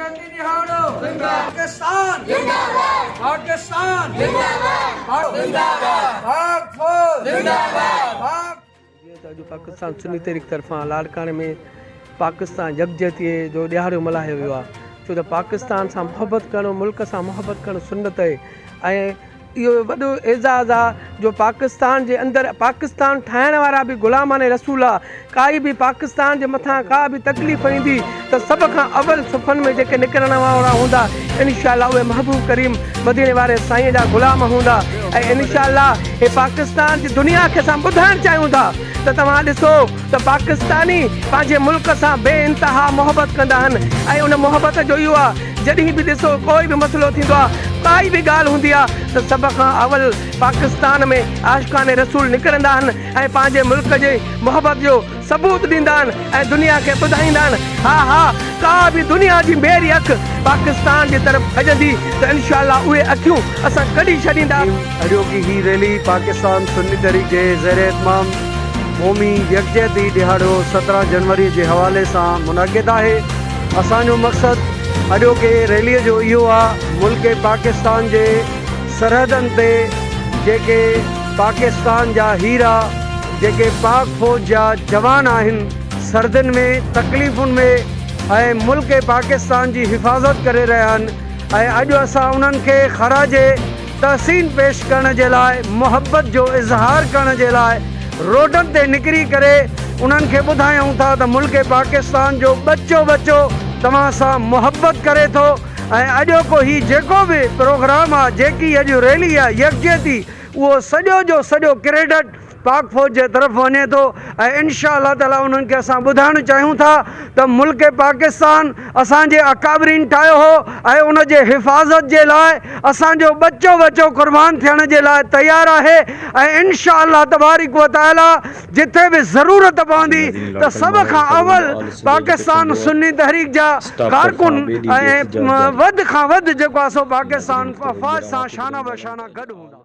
يڪجهتي ڏهاڙو پاڪستان زنده باد پاڪستان زنده باد زنده باد پاڪ فوج زنده باد پاڪ جيئن ته اڄ پاڪستان سني تحريڪ طرفان لاڙڪاڻي ۾ پاڪستان يڪجهتي جو ڏهاڙو ملهايو ويو آهي ڇو ته پاڪستان سان محبت ڪرڻ ملڪ سان محبت ڪرڻ سنت آهي ۽ اهو وڏو اعزاز آ جو پاڪستان جي اندر پاڪستان ٺاهڻ وارا به غلامان رسول آ ڪائي به پاڪستان جي مٿان ڪا به تڪليف ايندي ته سڀ کان اول صفن ۾ جيڪي نڪرڻ وارا هوندا انشاء الله اهي محبوب ڪريم مديني واري سائين جا غلام هوندا ۽ انشاء الله هي پاڪستان جي دنيا کي اسان ٻڌائڻ چاهيون ٿا ته توهان ڏسو ته پاڪستاني پنهنجي ملڪ سان بي انتها محبت ڪندا آهن ۽ ان محبت جو اهو آهي جڏهن به ڏسو ڪوئي به مسئلو ٿيندو آهي ڪائي به ڳالهه هوندي آهي ته سڀ کان اول پاڪستان ۾ عاشقان رسول نڪرندا آهن ۽ پنهنجي ملڪ جي محبت جو ثبوت ڏيندا آهن ۽ دنيا کي ٻڌائيندا آهن ها ها ڪا به دنيا جي ميري اک پاڪستان جي طرف کڄندي ته انشاء الله اهي اکيون اسان ڪڍي ڇڏيندا. اڄوڪي هي ريلي پاڪستان سني تحريڪ جي زير اهتمام قومي يڪجهتي ڏهاڙو 17 جنوري جي حوالي سان منعقد آهي. اسان جو مقصد اڄوڪي ريلي جو اهو آ ملڪ پاڪستان جي سرحدن تي جيڪي پاڪستان جا هيرا جيڪي پاڪ فوج جا جوان آهن سردين ۾ تڪليفن ۾ ۽ ملڪ پاڪستان جي حفاظت ڪري رهيا آهن ۽ اڄ اسان انهن کي خراج تحسين پيش ڪرڻ جي لاء محبت جو اظهار ڪرڻ جي لاء روڊن تي نڪري ڪري انهن کي ٻڌايون ٿا ته ملڪ پاڪستان جو ٻچو ٻچو توهان سان محبت ڪري ٿو ۽ اڄوڪو هي جيڪو به پروگرام آ جيڪي اڄ ريلي آ يڪجهتي اهو سڄو جو سڄو ڪريڊٽ پاڪ فوج جي طرف وڃي ٿو ۽ انشاء الله تعالي انهن کي اسان ٻڌائڻ چاهيون ٿا ته ملڪ پاڪستان اسان جي اڪابرين ٺاهيو هو ۽ ان جي حفاظت جي لاء اسان جو ٻچو ٻچو قربان ٿيڻ جي لاء تيار آهي ۽ انشاء الله تبارڪ و تعالي جتي به ضرورت پوندي ته سڀ کان اول پاڪستان سني تحريڪ جا ڪارڪن ۽ وڌ کان وڌ جيڪو آهي سو پاڪستان افواج سان شانه بشانه گڏ هوندا.